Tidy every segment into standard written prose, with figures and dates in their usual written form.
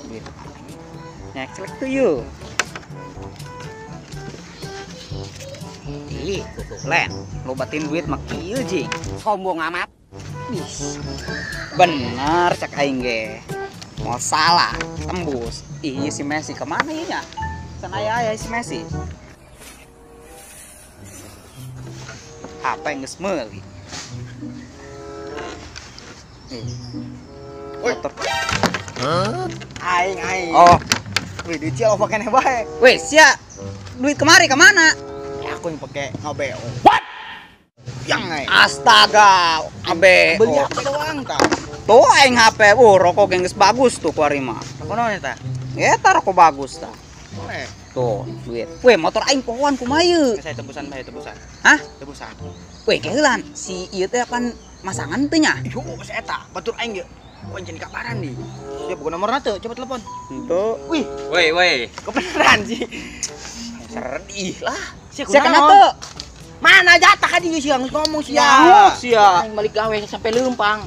Duit. Nyeklek tuh yuk. Ih, Len, lobatin duit mah kieu jing. Sombong amat. Ih, bener cek aing ge. Mau salah, tembus. Ih, si Messi kemana ieu nya? Can aya si Messi. Apa yang geus meuli? Motor. Aing aing. Oh. Wih, duit sia loba keneh bae. Weh, sia duit kemari kemana? Ya, aku yang pakai ngabeo. What? Yang aing. Astaga, abe. Beli HP doang tah. Tuh aing HP, oh rokok geus bagus tuh kuari mah. Rokok naon eta? Eta rokok bagus tah. Tuh, duit. Weh, motor aing pohoan kumaha ieu? Saya tebusan bae, tebusan. Hah? Tebusan. Weh, keheulan si ieu teh pan masangan teu nya? Yo, si eta, batur aing ge. Kok anjeun kabaran nih? Dia bukan nomorna teu, coba telepon. Henteu. Wih, woi woi. Kebeneran sih. Serdih lah. Sia kunaon teu? Mana jatah ka dieu sia geus ngomong sia. Sia. Aing balik gawe sampai leumpang.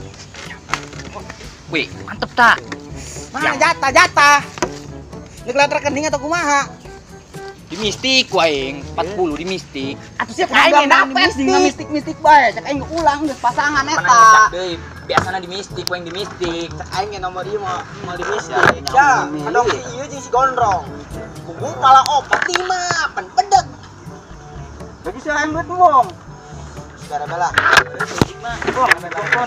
Wih, mantep ta. Mana jatah jatah? Ngekelat rekening atau kumaha? Di mistik aing, 40 di mistik. Atuh sia aing dapet di mistik-mistik bae, cek aing ulang geus pasangan eta. Biasana di mistik, aing di mistik. Cek aing ge nomor ieu mau di mistik. Ya, kadang si ieu jeung si Gondrong. Kuku pala opat lima, pan pedeg. Bagi sia aing duit embong. Segara bala. Bong, telepon.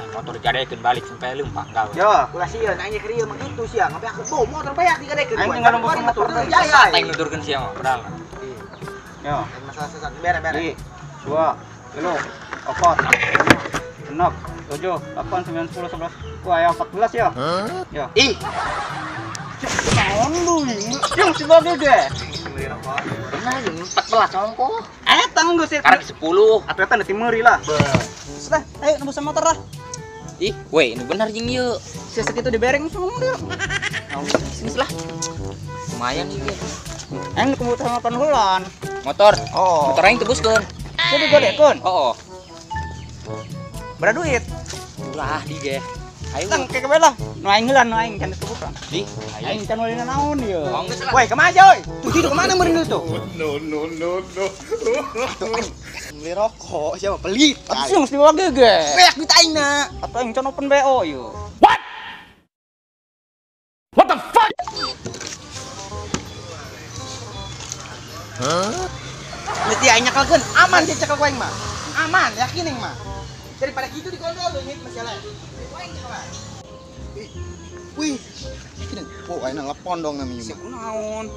Motor digadekeun balik sampai leumpang gawe. Ya, ulah sieun aing ge keur ieu mah kitu sia, ngabeak bo motor beak digadekeun. Aing tinggal nunggu motor jaya. Aing nudurkeun sia mah padahal. Yo, masalah sesat bere-bere. 2, 3, 4, 6, 7, 8, 9, 10, 11. Wah, ya 14 ya. Ya. Ih. Naon lu? Yang si babe ge. Benar jeung 14 ongkoh. Eta geus karek 10. Atuh eta teu meuri lah. Sudah, ayo nembus motor lah. Ih, weh, ini benar jeung ieu. Sia sakitu dibereng ngomong dia. Sini lah. Lumayan ieu. Aing kebutuhan makan bulan. Motor. Oh. Motor aing tebuskeun. Sia digodekeun. Oh. Berapa duit? Ulah di ge. Ayo tang ke lah. Nu aing heulan nu aing can ditebukan. Di, aing can meuli naon ieu. Woi, kemana aja, woi? Tuh itu kemana meureun tuh? No no no no. Beli rokok siapa pelit. Atuh sih geus dibawa ge. Beak duit aing na. Atuh aing can open BO ieu. What? What the fuck? Huh? Mesti aing nyekelkeun, aman sih cekel ku aing mah. Aman, yakin aing mah. Daripada gitu dikontrol leungit masalah. Aing nyekelan. Wih, oh, aing telepon dong namanya. Si kunaon?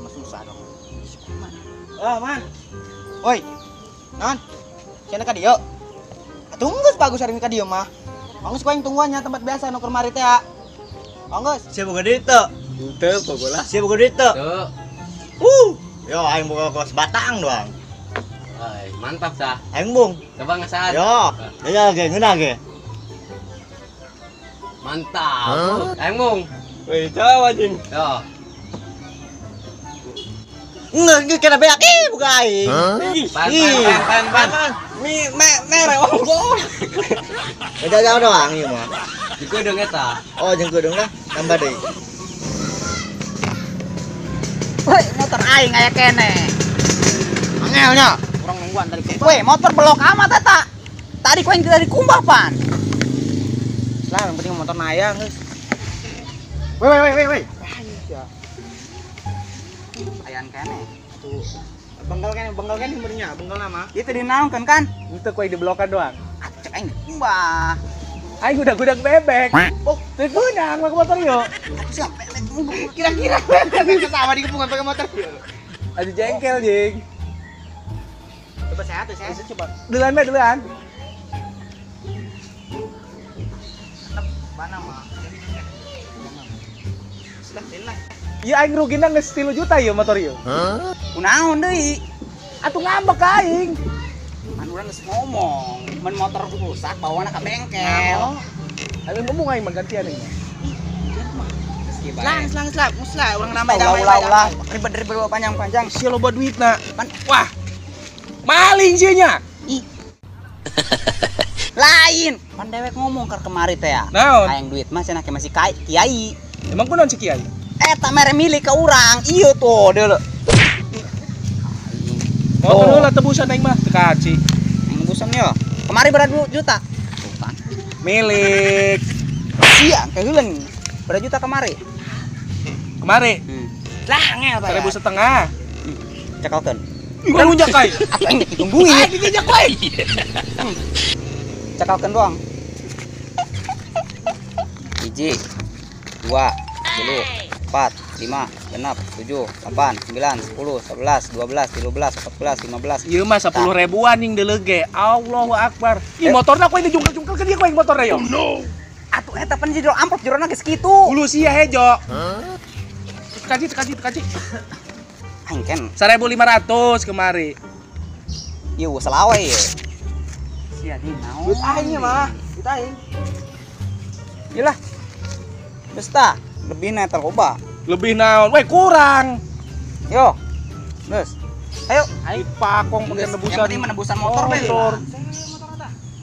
Mah susah dong. Si kuman. Oh, man. Woi. Non. Cenah ka dieu. Atuh geus bagus hari ka dieu mah. Anggeus ku aing tungguannya tempat biasa nu keur mari teh. Anggeus. Sia boga duit teu? Henteu boga lah. Sia boga duit teu? Teu. Yo aing boga kos batang doang. Ai, mantap tah. Aing bung. Coba ngasaan. Yo, ya ge ngeunah ge. Mantap. Aing bung. Wih, coba anjing. Yo. Nggak kena beak ih buka aing. Pan pan pan pan. Mi merah ongkoh. Beda jauh doang ieu mah. Jeung kedeung eta. Oh, jeung kedeung lah, tambah deui. Woi, motor aing aya keneh. Angel nya. Urang nungguan tadi. Woi, motor belok amat eta. Tadi ku aing dari kumbah pan. Lah, yang penting motor naya geus. Woi woi woi woi. Ayan keneh. Tuh. Bengkel keneh meureunnya, bengkel nama. Itu dinaonkeun kan? Henteu ku aing diblokan doang. Atuh cek aing kumbah. Aing udah-gudag bebek. Oh, teu beunang make motor ieu. Atuh sia bebek kira-kira bebek sama dikepungan pakai motor ieu. Aduh jengkel jeung. Coba sehat tuh, sehat coba. Duluan bae duluan. Tetep mana mah. Sudah lah. Ieu aing rugina geus 3 juta ieu motor ieu. Kunaon deui? Atuh ngambek ka aing. Pan urang geus ngomong, mun motor rusak bawana ka bengkel. Aing ngomong aing mah gantian aing. Lang, lang, lang, muslah urang nambah ulah ulah. Ribet-ribet panjang-panjang. Sia loba duitna. Pan wah. Maling sia nya. Ih. Lain. Pan dewek ngomong keur kemari teh ya. Naon? Aing duit mah cenah masih kiai. Emang kunaon si kiai? Eta mere milik ke urang. Ieu tuh deuleu. Motor heula tebusan aing mah teu kaci. Aing tebusan yo. Kemari berapa juta? Bukan. Milik. Sia, keheuleun. Berapa juta kemari? Kemari? Lah ngel bayar. 1.500. Cekalkeun. Bukan lunjak kai. Atuh aing ditungguin. Aing dijak kai. Cekalkeun doang. 1, 2, 3, 4, 5, 6, 7, 8, 9, 10, 11, 12, 13, 14, 15. Ieu mah 10 ribuan yang deuleu ge. Allahu Akbar. Ih motorna ku aing dijungkel-jungkel ke dia ku aing motorna yo. No. Atuh eta pan jero amplop jerona geus kitu. Hulu sia hejo. Tekaji tekaji. Aing kan 1.500 kemari. Ieu selawe ye. Sia di naon? Duit aing mah, duit aing. Ieu lah. Geus tah, lebih na loba. Lebih naon? Weh kurang. Yo. Geus. Ayo, aing pakong pakai nebusan. Yang penting menebusan motor bae. Motor.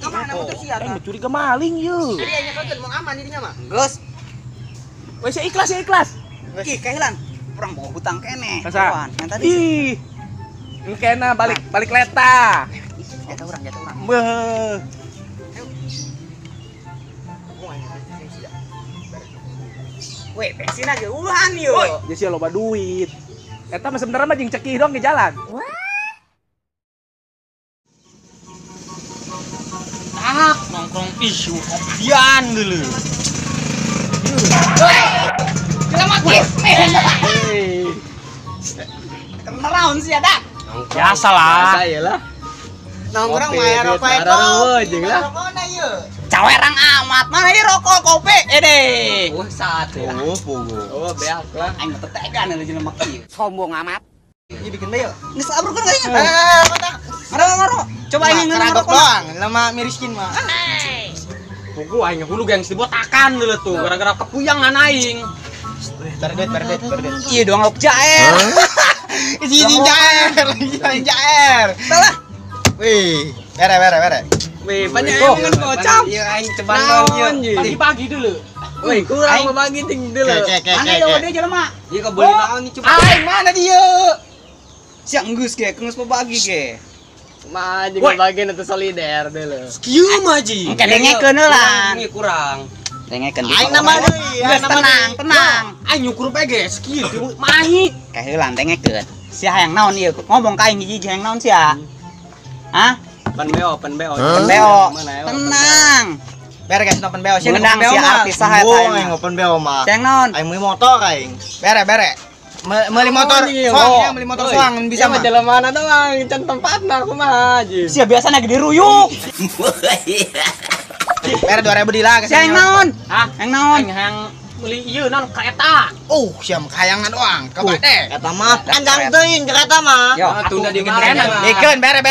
Kamana motor sia tah? Aing curiga maling ye. Jadi aing nyekelkeun mau aman dirinya mah. Geus. Weh sia ikhlas ya ikhlas. Ih, kehilan. Urang bawa hutang keneh. Kawan, yang tadi. Ih. Engkena balik balik leta. Ih, jatuh urang, jatuh urang. Beuh. Weh, bensin aja ulan yo. Ya sia loba duit. Eta mah sebenarnya mah jeung cekih dong ke jalan. Tak nongkrong isu kopian dulu. Selamat Kenaraon sih ada. Biasa lah. Biasa ya lah. Nongkrong mah rokok kopi. Rokokna ieu. Cawerang amat mana ieu rokok kopi ede. Oh saat ya. Oh pugu. Oh beak lah. Aing mah tetegan euy jelema kieu. Sombong amat. Ieu bikin bae yo. Geus abrukkeun kayaknya. Eh, kota. Maro. Coba aing ngerokok doang, lama miriskin mah. Pugu aing hulu geng dibotakan dulu tuh gara-gara kepuyangan aing. Berdet. Iya doang lauk jaer. Isi jaer, lagi jaer. Salah. Wih, bere. Wih, banyak yang kocap. Iya aing ceban naon ieu. Pagi-pagi dulu. Wih, kurang pagi ting dulu. Mana yo dia jelema? Ieu kebeli naon nih coba. Aing mana dia? Sia enggeus ge, geus pabagi ge. Mah jeung bagi nu solider dulu. Kieu mah ji. Engke dengekeun heula. Ini kurang. Dengekeun. Aing nama deui, aing tenang. Aing nyukur bae ge sakieu mahi. Kaheula dengekeun. Sia hayang naon ieu? Ngomong ka aing hiji hayang naon sia? Hah? Open BO, open BO. Tenang. Bere guys open BO. Sia menang sia artis saha eta aing open BO mah. Hayang naon? Aing meuli motor aing. Bere. Meuli motor soang ya, meuli motor soang bisa mah. Jalan mana doang, can tempatna kumaha ji. Sia biasana gede ruyuk. Bere 2000 di lah. Sia hayang naon? Hah? Hayang naon? Aing hayang meuli ieu naon kereta. Oh, sia kayangan doang, kabade. Eta mah panjang teuing kereta mah. Yo, atuh da dikeun. Dikeun bere.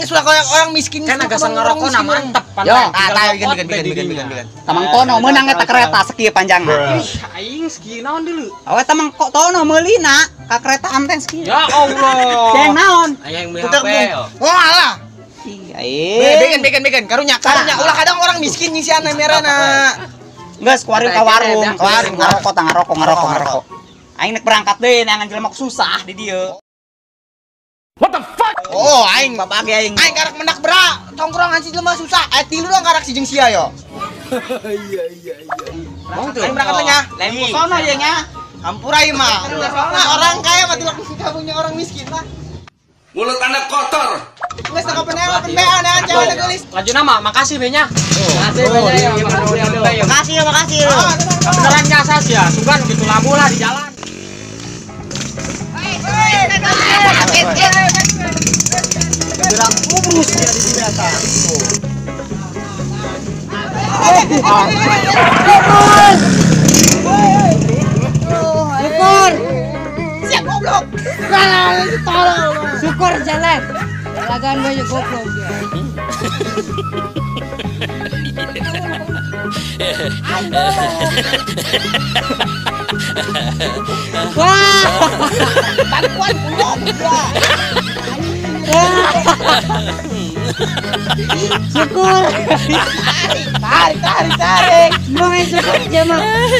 Geus ulah koyo orang miskin. Kan agak ngerokok na mantep Yo, tah bikin. Tamang tono meunang eta kereta sakieu panjangna. Ih, aing sakieu naon dulu. Oh, eta mah kok tono meulina ka keretaan teh sakieu. Ya Allah. Sia naon? Aing meuli HP. Wah alah. Ih, Bikin karunya ulah kadang orang miskin nyisian merana. Geus kuari ka warung, ngarokok tah ngarokok. Aing nek berangkat deui neangan jelema susah di dieu. What the fuck? Oh, aing babage aing. Aing karak mendak bra, tongkrongan si jelema susah. Aya tilu dong karak si jeung sia yo. Iya. Aing berangkat nya. Lain ku sono ye nya. Hampura ieu mah. Orang kaya mah tilok kampungnya orang miskin lah. Mulut Anda kotor. Geus tak open BO nah cewek gelis. Laju nama, makasih be nya. Makasih be nya. Makasih ya, makasih. Beneran jasa sih ya, sugan gitu labu lah di jalan. Gerak kubrus dia di biasa. Syukur. Siap goblok. Syukur jalan. Lagan banyak goblok dia. Wah, bantuan goblok. Syukur. Tarik, tarik, tarik. Mau syukur jemaah.